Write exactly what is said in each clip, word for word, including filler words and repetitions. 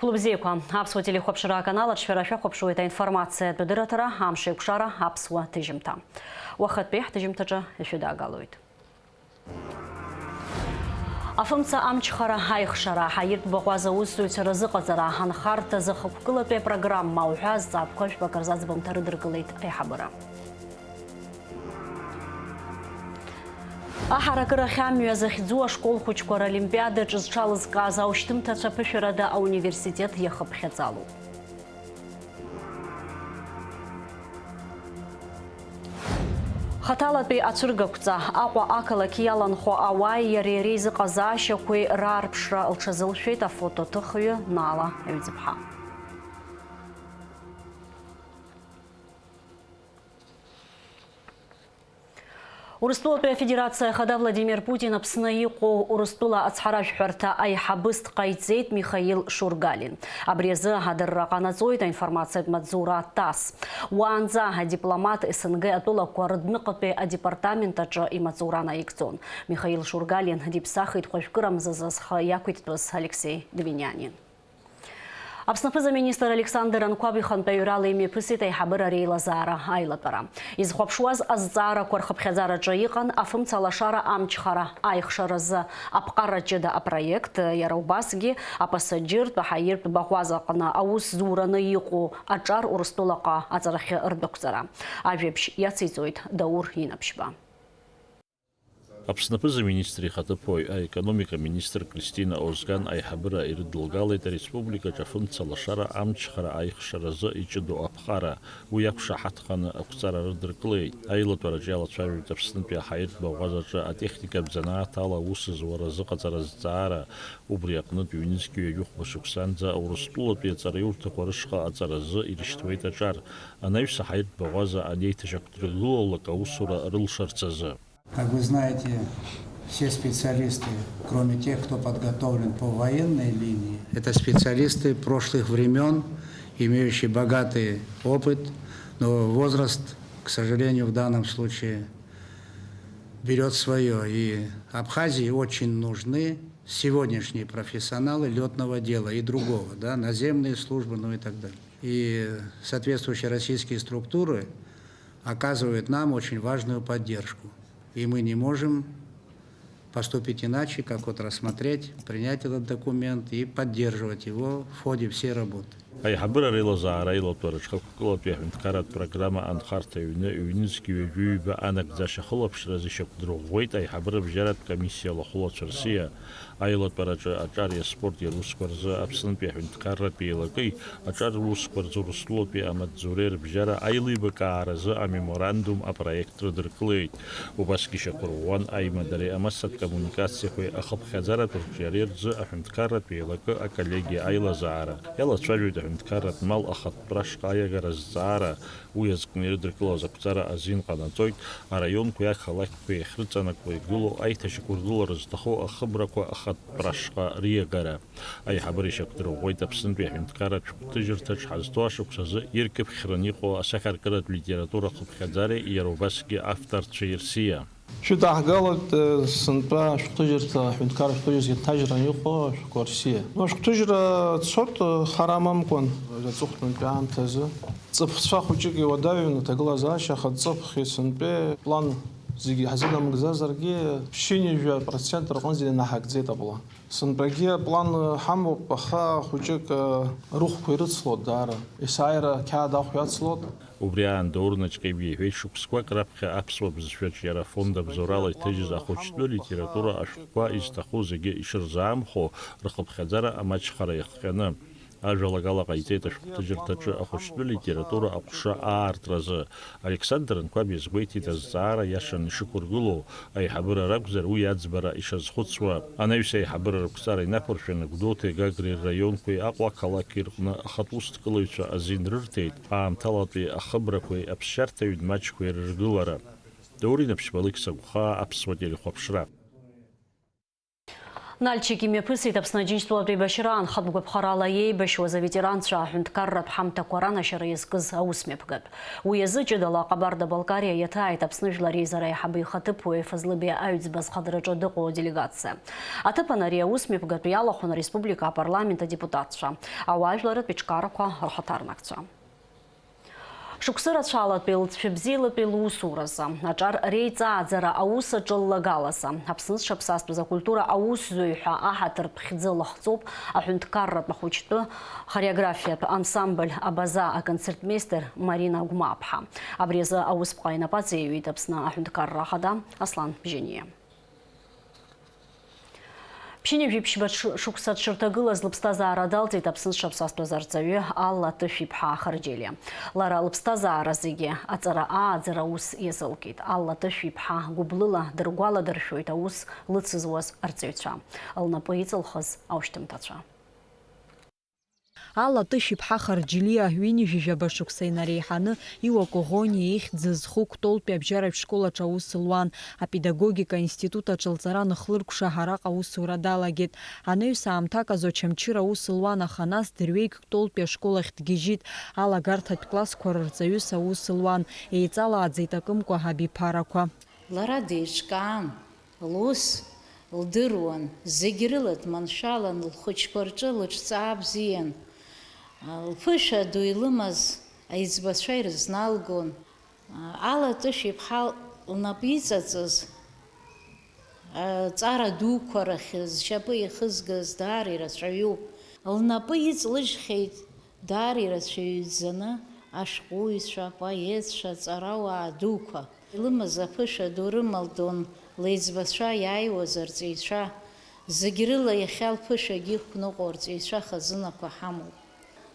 Лыбзиақәа, аԥсуа телехәаԥшра аканал аҿы шәара шәахәаԥшуеит аинформациатә адырраҭара, амш еиқәшара, аԥсуа ҭыжьымҭа. Уахатәи ҳҭыжьымҭаҿы ишәыдаагалоит. Афымца амчхара аихшара, аҳаиртә баӷәаза аусзуҩцәа рзыҟаҵара, анхарҭа зыхықәкылатәи апрограмма уҳәа азҵаарақәа жәпак рзы аӡбамҭа рыдыркылеит аиҳабыра. Аҳаракырахь амҩа захьӡу ашкол хәыҷқәа ролимпиадаҿы зҽалызкааз аушьҭымҭацәа ԥышәарада ауниверситет иахыԥхьаӡалоуп. Хаҭалатәи ацәыргақәҵа, Аҟәа ақалақь иаланхо ауааи иареи реизыҟазаашьақәеи раарԥшра лҽазылшәеит афотоҭыхҩы Наала Аҩӡыԥҳа. Урыстәылатәи Афедерациа Ахада Владимир Путин Аԥсны иҟоу Урыстәыла ацҳаражәҳәарҭа аиҳабыс дҟаиҵеит Михаил Шургалин. Абри азы адырра ҟанаҵоит аинформациатә маҵзура ТАСС. Уаанӡа адипломат СНГ атәылақәа рыдәныҟатәи адепартамент аҿы имаҵура наигӡон. Михаил Шургалин диԥсахит хәажәкырамзазы зхы иақәиҭтәыз Алексеи Двинианин. Аԥсны аԥыза-министр Александр Анқәаб ихантәаҩрала имҩаԥысит аиҳабыра реилазаара аилатәара. Изхәаԥшуаз азҵаарақәа рхыԥхьаӡараҿы иҟан афымца лашара амчхара аихшаразы аԥҟара ҷыда апроект, иара убасгьы апасаџьыртә, аҳаиртә баӷәаза аҟны аус зураны иҟоу аҿар Урыстәылаҟа аҵарахьы рдәықәҵара. Ажәабжь иациҵоит Даур Инаԥшьба. Аԥсны аԥыза-министр ихаҭыԥуаҩ, аекономика министр Кристина Озган аиҳабыра ирыдылгалеит ареспубликаҿы афымца лашара амчхара аихшаразы иҷыдоу аԥҟара. Уи иақәшаҳаҭханы ақәҵара рыдыркылеит. Аилатәараҿы иалацәажәоит Аԥснытәи аҳаиртә баӷәазаҿы атехникатә занааҭ ала аус зуа рзыҟаҵара азҵаара. Убри аҟнытә ҩнызқь ҩажәихәба шықәсанӡа Урыстәылатәи аҵараиурҭақәа рышҟа аҵаразы ирышьҭуеит аҿар, анаҩс аҳаиртә баӷәаза анеиҭашьақәдыргылалак аусура рылшарц азы. Как вы знаете, все специалисты, кроме тех, кто подготовлен по военной линии, это специалисты прошлых времён, имеющие богатый опыт, но возраст, к сожалению, в данном случае берёт своё. И Абхазии очень нужны сегодняшние профессионалы лётного дела и другого, да, наземные службы, ну и так далее. И соответствующие российские структуры оказывают нам очень важную поддержку. И мы не можем поступить иначе, как вот рассмотреть, принять этот документ и поддерживать его в ходе всей работы. Аиҳабыра реилазаара аилатәара аҽхықәкылатәи аҳәынҭқарратә программа анхарҭа аҩны ҩнызқь ҩажәи ҩба анагӡашьа ахылаԥшразы ишьақәдырӷәӷәеит аиҳабыра бжьаратә комиссиа лахәылацәа рсиа. Аилатәараҿы аҿари аспорти русқәа рзы Аԥснытәи аҳәынҭқарратә еилакеи аҿар русқәа рзы Урыстәылатәи амаҵзуреи рыбжьара аилибакааразы амеморандум апроект рыдыркылеит. Убасгьы ишьақәырӷәӷәан аимадареи амассатә коммуникациақәеи ахыԥхьаӡаратә рҿиареи рзы аҳәынҭқарратә еилакы аколлегиа аилазаара. Иалацәажәоит аҳәынҭқарратә мал ахатәтәра ашҟа аиагара азҵаара, уи азкны ирыдыркылаз ақәҵара азин ҟанаҵоит, араионқәеи ақалақьқәеи ахьрыҵанакуа игылоу аиҭашьақәыргылара зҭаху ахыбрақәа ахатәтәра ашҟа риагара. Аиҳабыра ишьақәдырӷәӷәеит Аԥснытәи аҳәынҭқарратә шәҟәҭыжьырҭаҿ ҳазҭоу ашықәсазы иркьыԥхьраны иҟоу асахьаркыратә литература ахыԥхьаӡареи иара убасгьы авторцәеи рсиа. Шәыдаҳгалоит, э, сынтәа ашәҟәҭыжьырҭа, аҳәынҭқарра шәҟәҭыжьырҭа инҭажьран иҟоу ашәҟәқәа рсиа. Ну, ашәҟәҭыжьра цоит, э, хара амамкәан, аҵыхәтәантәи аамҭазы. Ҵыԥхцәа хәыҷык иуадаҩын аҭагылазаашьа, аха ҵыԥх сынтәа план зегьы ҳзынамыгӡазаргьы, ԥшьынҩажәа процент рҟынӡа инаҳагӡеит аплан. Сынтәагьы аплан ҳамоуп, аха хәыҷык рыхәқәа ирыцлот даара. Есааира ақьаад ахә иацлот. Убри аан Даур Наҷҟьебиа иҳәеит, шықәсқәак раԥхьа аԥсуа бызшәаҿиара афонд абзоурала иҭыжьыз ахәыҷтәы литература ашәҟәқәа изҭаху зегьы ишырзаамхәо, рхыԥхьаӡара амаҷхара иахҟьаны. Ажәалагала ҟаиҵеит ашәҟәҭыжьырҭаҿы ахәыҷтәы литература аҟәша аартразы. Александр Анқәаб иазгәеиҭеит азҵаара иашан ишықәыргылоу, аиҳабыра ракәзар, уи аӡбара ишазхәыцуа. Анаҩс аиҳабыра рықәҵара инақәыршәаны Гәдоуҭеи Гагреи рраионқәеи Аҟәа ақалақьи рҟны ахатә усҭкылаҩцәа азин рырҭеит аамҭалатәи ахыбрақәеи аԥсшьарҭа ҩнмаҷқәеи рыргылара. Даур Инаԥшьба, Алықьса Гәхаа, Аԥсуа телехәаԥшра. Нальчик имҩаԥысит Аԥсны Аџьынџьтәылатә еибашьра анхатә гәаԥхарала иеибашьуаз аветеранцәа аҳәынҭқарратә ҳамҭақәа ранашьара иазкыз аусмҩаԥгатә. Уи азы ҷыдала Ҟабарда-Балкариа иаҭааит Аԥсны Жәлар Реизара аиҳабы ихаҭыԥуаҩ Фазлыбеи Аҩӡба зхадраҿы дыҟоу аделегациа. Аҭыԥан ари аусмҩаԥгатә иалахәын ареспублика апарламент адепутатцәа, ауаажәларратә еиҿкаарақәа рхаҭарнакцәа. Шықәсы рацәалатәи лҵшәа бзиалатәи лусуразы, аҿар реиҵааӡара аус аҿы ллагалазы, Аԥсны зҽаԥсазтәыз акультура аусзуҩ ҳәа аҳаҭыртә хьӡы лахҵоуп аҳәынҭқарратә ахәыҷтәы хореографиатә ансамбль Абаза аконцертмеистер Марина Гәмааԥҳа. Абри азы аусԥҟа инапаҵаиҩит Аԥсны аҳәынҭқарра ахада Аслан Бжьаниа. Ԥшьынҩажәи ԥшьба ш-, шықәса дшырҭагылаз лыԥсҭазаара далҵит Аԥсны зҽаԥсазтәыз арҵаҩы Алла Тышә-иԥҳа Харџьелиа. Лара лыԥсҭазаара зегьы аҵара ааӡара аус иазылкит. Алла Тышә-иԥҳа гәыблыла дыргәаладыршәоит аус лыцызуаз арҵаҩцәа, лнапы иҵылхыз аушьҭымҭацәа. Алла Тышә-иԥҳа Харџьелиа ҩынҩажәи жәаба шықәса инареиҳаны Иуа Коӷониа ихьӡ зху Кәтолтәи абжьаратә школ аҿы аус луан. Апедагогика аинститут аҿы лҵара аныхлыркәша, араҟа аусура далагеит. Анаҩс аамҭак азы Очамчыра аус луан, аха нас дырҩегь Кәтолтәи ашкол ахь дгьежьит. Алагарҭатә классқәа рырҵаҩыс аус луан. Еиҵалааӡеит акымкәа абиԥарақәа. Лара деиҿкаан, лус лдыруан, зегь рыла дманшәалан, лхәыҷқәа рҿы лыҿҵаа бзиан. Лԥышәа ду илымаз аиҵбацәа ирызналгон. Алла Тышә-иԥҳа лнапы иҵаҵыз, аҵара дуқәа рахь зшьапы ихызгаз даара ирацәаҩуп. Лнапы иҵлыжьхьеит даара ирацәаҩӡаны ашәҟәыҩҩцәа, апоетцәа, аҵарауаа дуқәа. Илымаз аԥышәа ду рымалдон леиҵбацәа, иааиуаз арҵаҩцәа. Зегь рыла иахьа лԥышәагьы иқәныҟәо арҵаҩцәа хазынақәа ҳамоуп.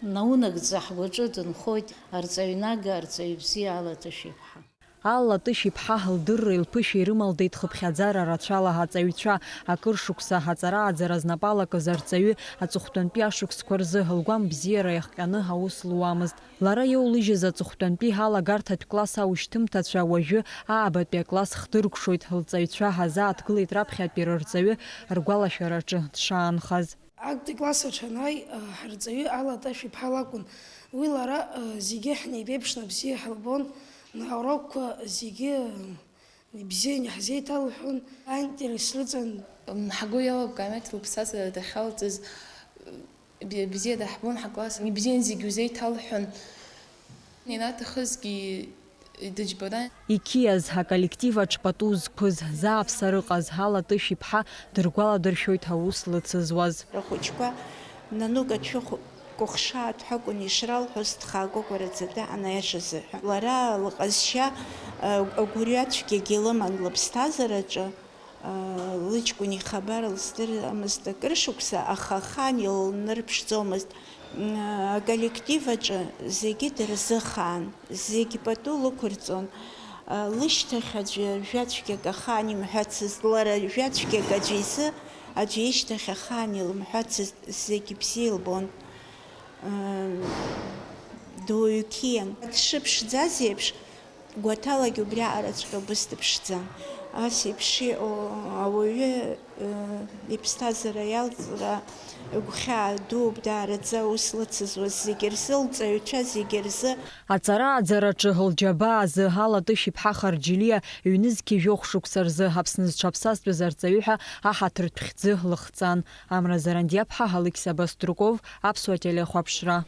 Наунагӡа ҳгәаҿы дынхоит арҵаҩнага, арҵаҩ бзиа Алла Тышә-иԥҳа. Алла Тышә-иԥҳа лдырреи лԥышәеи рымалдеит хыԥхьаӡара рацәала аҵаҩцәа. Акыр шықәса аҵара-ааӡара знапы алакыз арҵаҩы аҵыхәтәантәи ашықәсқәа рзы лгәам бзиара иахҟьаны аус луамызт. Лара иоулыжьыз аҵыхәтәантәи алагарҭатә класс аушьҭымҭацәа уажәы аабатәи акласс хдыркәшоит. Лҵаҩцәа ҳазааҭгылеит раԥхьатәи рырҵаҩы ргәалашәараҿы дшаанхаз. Актәи класс аҿы анааи, ҳарҵаҩы Алла Тышә-иԥҳа лакәын. Уи лара, зегьы ҳнеибеиԥшны бзиа ҳлбон, аурокқәа зегьы ибзианы иаҳзеиҭалҳәон, аинтерес рыҵан. Ҳгәы иалоуп Камеҭ лыԥсҭазаара дахьалҵыз, б-, бзиа даҳбон ҳакласс, ибзиан зегь узеиҭалҳәон. Ианаҭахызгьы дыџьбаран. Иқьиаз, аколлектив аҿы пату зқәыз, зааԥсара ыҟаз Алла Тышә-иԥҳа дыргәаладыршәоит аус лыцызуаз. Рхәыҷқәа нанук ацәыхә кәыхшааит ҳәа акәын ишралҳәоз, дхаагәагәараӡа даан аиаша зыҳәа. Лара лҟазшьа, э, агәырҩацәгьагьы лыман лыԥсҭазаараҿы, э, лыҷкәын ихабар лыздырамызт акыр шықәса, аха ахаан илнырԥшӡомызт. М, аколлектив аҿы зегьы дырзыхаан, зегь пату лықәырҵон. Э, лышьҭахь аӡәы жәацәгьак ахаан имҳәацызт, лара жәацәгьак аӡәы изы, аӡәы ишьҭахь ахаан илымҳәацызт, зегь бзиа илбон. Дуаҩ қьиан. Дшыԥшӡаз еиԥш, гәаҭалагьы убри аҟараҵәҟьа убыс дыԥшӡан. Ас еиԥш иҟоу ауаҩы, э, иԥсҭазаара иалҵра гәхьаа дууп, даараӡа аус лыцызуаз зегьы рзы, лҵаҩцәа зегьы рзы. Аҵара-ааӡараҿы лџьабаа азы Алла Тышә-иԥҳа Харџьелиа ҩнызқьи жәохә шықәса рзы Аԥсны зҽаԥсазтәыз арҵаҩы ҳәа аҳаҭыртә хьӡы лыхҵан. Амра Зарандиаԥҳа, Алықьса Баструков, Аԥсуа телехәаԥшра.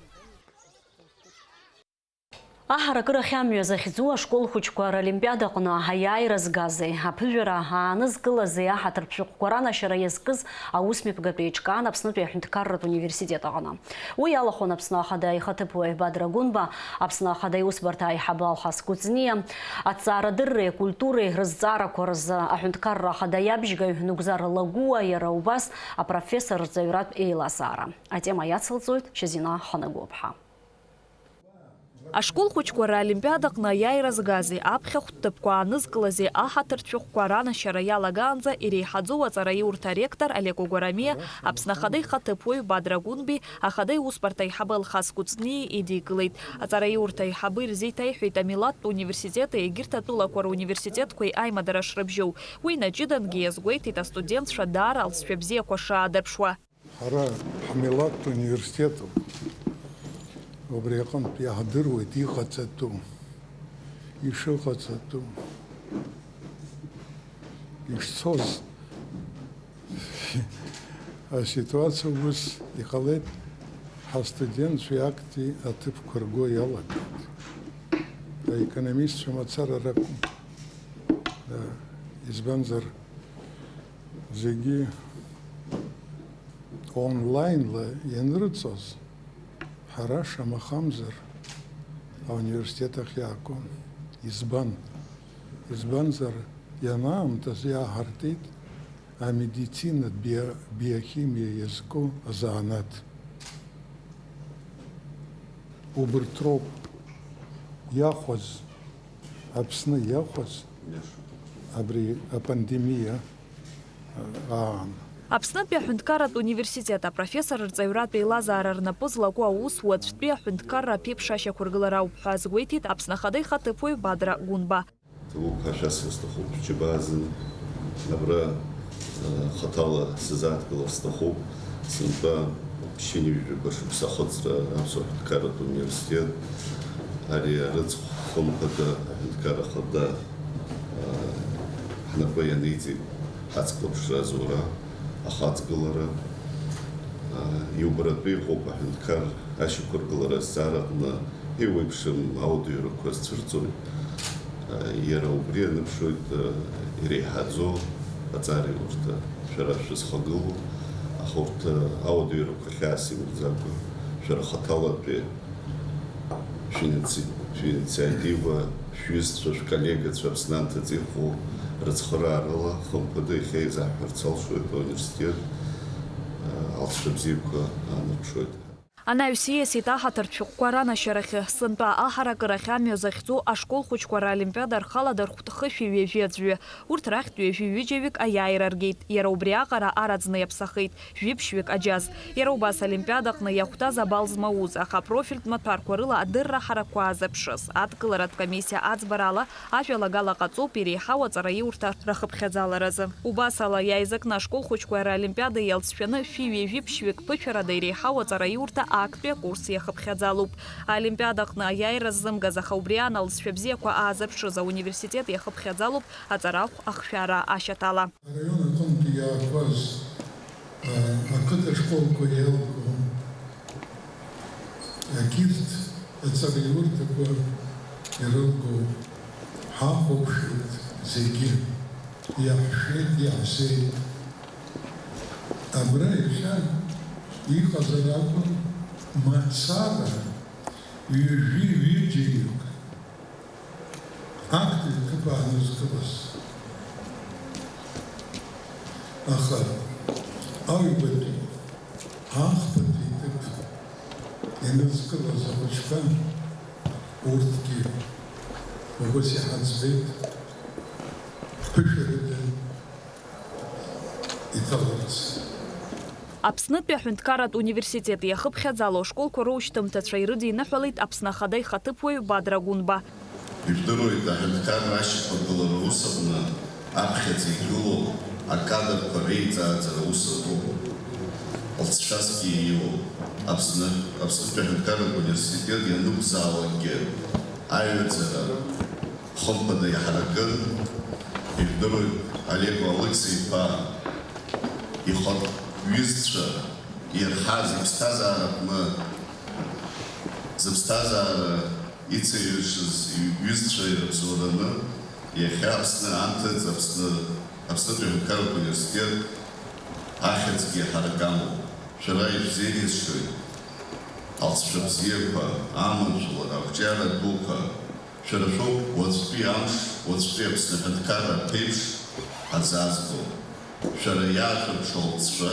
Аҳаракыра ахьамҩа захьӡу ашкол хәыҷқәа ролимпиадаҟны аиааира згазеи, аԥыжәара аанызкылазеи аҳаҭыртә шәҟәқәа ранашьара иазкыз аусмҩаԥгатә еиҿкаан Аԥснытәи аҳәынҭқарратә университет аҟны. Уи иалахәын Аԥсны Ахада ихаҭыԥуаҩ Бадра Гәынба, Аԥсны Ахада иусбарҭа аиҳабы Алхас Кәыҵниа, аҭҵаарадырреи акультуреи рызҵаарақәа рзы Аҳәынҭқарра Ахада иабжьгаҩ Нугзар Лагәуа, иара убас апрофессор рҵаҩратә еилазаара. Атема иацылҵоит Шьазина Ханагәыԥҳа. Ашкол хәыҷқәа ролимпиадаҟны аиааира згази, аԥхьахәтә ҭыԥқәа аанызкылази аҳаҭыртә шәҟәқәа ранашьара иалагаанӡа иреиҳаӡоу аҵараиурҭа аректор Олег Огәарамиа, Аԥсны Ахада ихаҭыԥуаҩ Бадра Гәынби, Ахада иусбарҭа аиҳабы Алхас Кәыҵниеи идикылеит. Аҵараиурҭа аиҳабы ирзеиҭеиҳәеит амилаҭтә университети егьырҭ атәылақәа руниверситетқәеи аимадара шрыбжьоу. Уи наҷыдангьы иазгәеиҭеит астудентцәа даара алҵшәа бзиақәа шаадырԥшуа. Ҳара ҳмилаҭ университетуп. Убри аҟынтә иаҳдыруеит иҟаҵатәу, ишыҟаҵатәу, ишцоз. Аситуациа ус иҟалеит, ҳастудентцәеи актәи аҭыԥқәа рго иалагеит. Аекономистцәа мацара ракәым. Избанзар, зегьы онлаинла ианрыҵоз, ҳара шамахамзар ауниверситет ахь иаакуан. Избан? Избанзар, ианаамҭаз иааҳартит амедицинатә био-, биохимиа иазку азанааҭ. Убырҭ роуп иахәаз, Аԥсны иахәаз абри апандемиа аан. Аԥснытәи аҳәынҭқарратә университет апрофессор рҵаҩратә еилазаара рнапы злаку аус уаҵәтәи аҳәынҭқарра аԥеиԥш ашьақәыргылара ауп ҳәа азгәеиҭеит Аԥсны Ахада ихаҭыԥуаҩ Бадра Гәынба. Ҭабуп ҳәа шәасҳәар сҭахуп, џьабаа азын абра, э, хаҭала сзааҭгылар сҭахуп. Сынтәа ԥшьынҩажәаба шықәса ахыҵра Аԥсуа Ҳәынҭқарратә Университет, ари арыцхә хымԥада аҳәынҭқар ахада, э, ҳнапы ианиҵеит ҳацклаԥшра азура, ахаҵгылара. Э, иубаратәы иҟоуп аҳәынҭқар ашьақәыргылара азҵаара аҟны еиуеиԥшым ауадаҩрақәа зцәырҵуеит. Иара убри аныԥшуеит иреиҳаӡоу аҵараиурҭа, шәара шәызхагылоу, аха урҭ ауадаҩрақәа хьаас имырӡакәа, шәара хаҭалатәи шәиници-, шәинициатива, шәҩызцәа, шәколлегацәа Аԥсны анҭыҵ иҟоу рыцхыраарыла, хымԥада, иахьа еизаҳҳәарц алшоит ауниверситет алҵшәа бзиақәа аанарԥшуеит. Анаҩс ииасит аҳаҭыртә шәҟәқәа ранашьарахьы, сынтәа аҳаракырахь амҩа захьӡу ашкол хәыҷқәа ролимпиада рхала дырхәт хышәи ҩажәи аӡәҩы. Урҭ рахьтә ҩажәи ҩыџьаҩык аиааира ргеит, иара убри аҟара араӡны иаԥсахеит, жәиԥшьҩык аџьаз. Иара убас олимпиадаҟны иахәҭаз абал змауз, аха апрофильтә маҭәарқәа рыла адырра ҳаракқәа аазырԥшыз адкыларатә комиссиа аӡбарала, ажәалагала ҟаҵоуп иреиҳау аҵараиурҭа рахыԥхьаӡаларазы. Убасала, иааизакны ашкол хәыҷқәа ролимпиада иалҵшәаны шәи ҩажәи ԥшьҩык ԥышәарада иреиҳау аҵараиурҭа актәи акурс иахыԥхьаӡалоуп. Аолимпиада аҟны аиааира ззымгаз, аха убри аан алҵшәа бзиақәа аазырԥшыз ауниверситет иахыԥхьаӡалоуп аҵарахә ахшәара ашьаҭала. Араион аҟынтә иаақәаз ақыҭа школқәа иалгон, егьырҭ аҵараиурҭақәа ирылгон, ҳахәаԥшит зегьы, иаҳшәеит, иаҳзеит. Абра иахьа иҟазар акәын мацара ҩажәи ҩыџьаҩык. Актәи аҭыԥ аанызкылаз. Аха аҩбатәи, ахԥатәи аҭыԥ ианызкылаз ахәыҷқәа, урҭгьы убас иҳаӡбеит, ԥышәарада иҭаларц. Аԥснытәи аҳәынҭқарратә университет иахыԥхьаӡало ашколқәа роушьҭымҭацәа ирыдиныҳәалеит Аԥсны Ахада ихаҭыԥуаҩ Бадра Гәынба. Ижәдыруеит, аҳәынҭқарра ашьақәыргылара аус аҟны аԥхьаӡа игылоу акадрқәа реиҵааӡара аус аҟоуп. Лҵшәасгьы иоуп. Аԥсны, Аԥснытәи аҳәынҭқарратә университет ианықәзаалакгьы аҩаӡара хымԥада иаҳаракын, ижәдыруеит, Олег Алықьса-иԥа ихатә ҩызцәа ирҳаз иԥсҭазаараҟны зыԥсҭазаара ицеиҩышаз иҩызцәа ирыбзоураны, иахьа Аԥсны анҭыҵ, Аԥсны, Аԥснытәи аҳәынҭқарратә университет ахьӡгьы ҳаракы амоуп. Шәара ишәзеиӷьасшьоит алҵшәа бзиақәа, аманшәалара, ақәҿиара дуқәа. Шәара шәоуп уаҵәтәи амш, уаҵәтәи Аԥсны аҳәынҭқарра аԥеиԥш ҳазаазго. Шәара иаашәырԥшуа алҵшәа,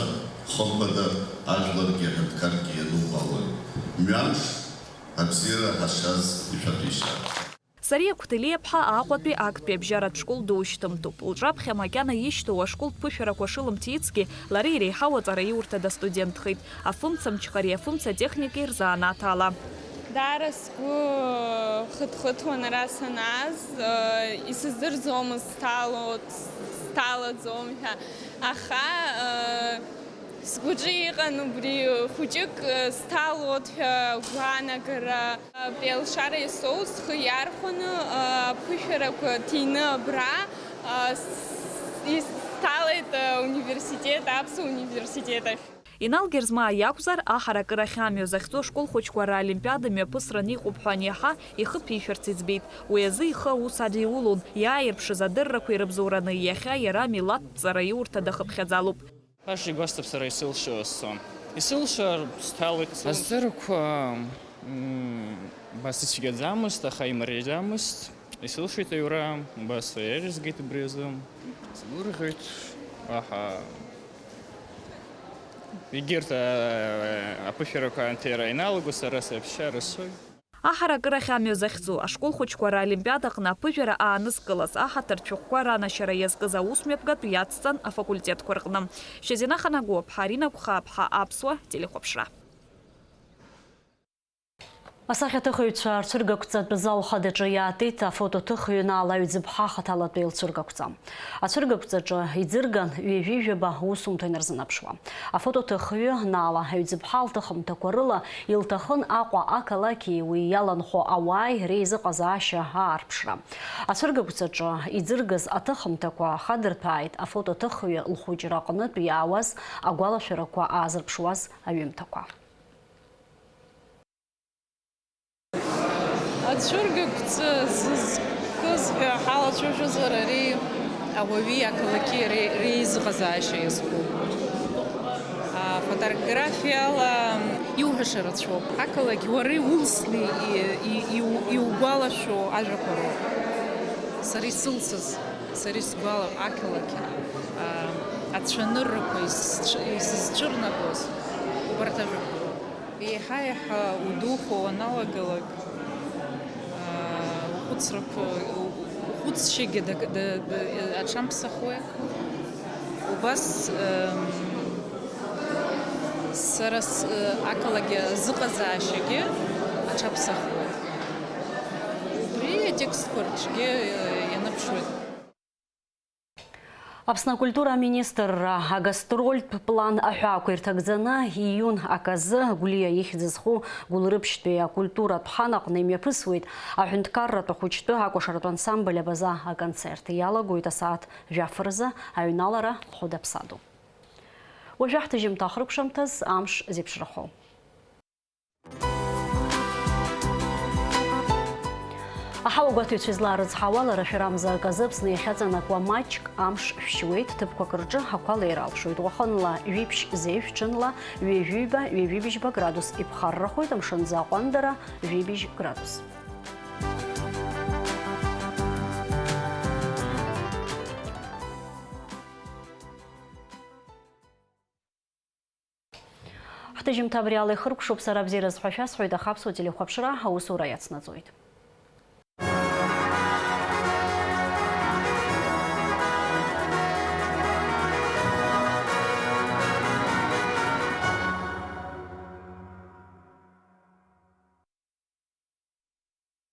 хымԥада, ажәларгьы аҳәынҭқаргьы ианубаалоит. Мҩамш, Абзиара ҳазшаз ишәаҭәеишьа. Сариа Қәҭелиаԥҳа Аҟәатәи актәи абжьаратә школ душьҭымҭоуп. Лҿаԥхьа макьана ишьҭоу ашколтә ԥышәарақәа шылымҭицгьы, лара иреиҳау аҵараиурҭада студентхеит, афымцамчхари афымцатехникеи рзанааҭ ала. Даара сгәы хыҭхыҭуан ара санааз, исыздырӡомызт сҭало, сҭалаӡом ҳәа, аха, Сгәаҿы иҟан убри хәыҷык, э, сҭалоит ҳәа агәаанагара. Абри алшара иасоу схы иархәаны, э, аԥышәарақәа ҭины абра, э, с-, исҭалеит, э, университет, аԥсуа университет ахь. Инал Герзмаа иакәзар, аҳаракырахь амҩа захьӡу ашкол хәыҷқәа ролимпиада мҩаԥысран иҟоуп ҳәа аниаҳа, ихы ԥишәарц иӡбеит. Уи азы ихы аус адиулон, иааирԥшыз адыррақәа ирыбзоураны иахьа иара милаҭтә ҵараиурҭа дахыԥхьаӡалоуп. Баша игәасҭап сара исылшо, исцо. Исылшар сҭалоит, исылшар. Аздырқәа, м, убас ицәгьаӡамызт, аха имариаӡамызт. Исылшеит аҩра, убас еиӷьызгеит убри азы. Сгәырӷьоит, аха егьырҭ, а, аԥышәарақәа анҭира ианалаго, сара саҳәшьа рысоит. Аҳаракырахь амҩа захьӡу, ашкол хәыҷқәа ролимпиада аҟны аԥыжәара аанызкылаз аҳаҭыртә шәҟәқәа ранашьара иазкыз аусмҩаԥгатә иацҵан афакультетқәа рҟны. Шьазина Ханагәыаԥҳа, Арина Гәхааԥҳа, Аԥсуа телехәаԥшра. Асахьаҭыхыҩцәа рцәыргақәҵатә зал хадаҿы иаатит афотоҭыхҩы Наала Аҩӡыԥҳа хаҭалатәи лцәыргақәҵа. Ацәыргақәҵаҿы иӡырган ҩажәи жәаба усумҭа инарзынаԥшуа. Афотоҭыхҩы Наала Аҩӡыԥҳа лҭыхымҭақәа рыла илҭахын Аҟәа ақалақьи уи иаланхо ауааи реизыҟазаашьа аарԥшра. Ацәыргақәҵаҿы иӡыргаз аҭыхымҭақәа хадырҭәааит афотоҭыхҩы лхәыҷра аҟнытә иаауаз агәалашәарақәа аазырԥшуаз аҩымҭақәа. Ацәыргақәҵа зызкыз ҳәа ҳалацәажәозар, ари ауаҩи ақалақьи ре-, реизыҟазаашьа иазку. Афотографиала иуҳәаша рацәоуп. Ақалақь уара иулсны и-, и-, иу-, иугәалашәо ажәақәа роуп. Сара исылсыз, сара исгәала-, ақалақь, а, ацәаныррақәа исцә-, исызцәырнагоз убарҭ ажәақәа роуп. Еиҳа-еиҳа удухо уаналагалак, аа, ухәыцрақәа, у-, ухәыцшьагьы даг-, да-, да-, аҽамԥсахуеит. Убас, ем, сара с-, ақалақь азыҟазаашьагьы аҽаԥсахуеит. Убри атекстқәа рҿгьы, э, ианыԥшуеит. Аԥсны акультура аминистрра агастрольтә план аҳәаақәа ирҭагӡаны, июн аказы Гәлиа ихьӡ зху Гәылрыԥшьтәи акультуратә хан аҟны имҩаԥысуеит аҳәынҭқарратә ахәыҷтәы акәашаратә ансамбль Абаза аконцерт. Иалагоит асааҭ жәаф рзы аҩналара хәыда-ԥсадоу. Уажәы ҳҭыжьымҭа ахыркәшамҭаз амш зеиԥшрахо. Аҳауагәаҭаҩцәа излаарыцҳауа, лара шәарамза аказы Аԥсны иахьаҵанакуа маҷк амш шәшьуеит, ҭыԥқәак рҿы ақәа леир алшоит. Уахынла жәиԥшь зеижә, ҽынла ҩажәиба, ҩажәибжьба градус иԥхаррахоит, амшын аҟәандара жәибжь градус. Ҳҭыжьымҭа абри ала ихыркәшоуп, сара абзиара зҳәа шәасҳәоит, аха аԥсуа телехәаԥшра аусура иацнаҵоит.